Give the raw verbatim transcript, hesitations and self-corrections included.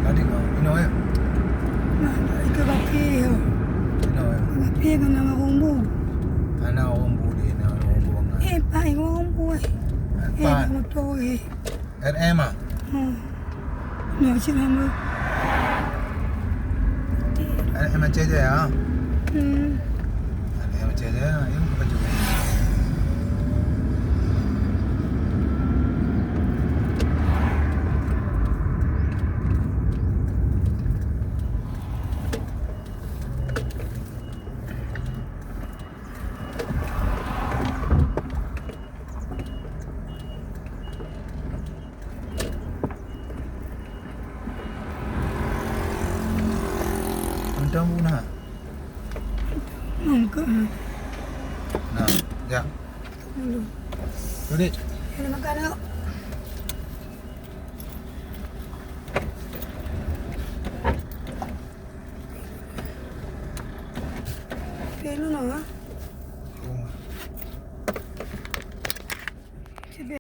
Tadi kau, inoe ya? Nah, itu bapi ya. Inoe ya? Bapi kan nama rumbu. Hana ureueng bu di, hana ureueng bu bangai. Eh, pak, ureueng bu, eh. Eh, pak. Motor, eh. R M ah? Hmm. Nyoe cit nama. R M Aceh Jaya. Hmm. R M Aceh Jaya, yang apa juga? Mantong bu na. Mangkok na. Nah, ya. Dulu. Duduk. Ada makan yuk. Pelu na.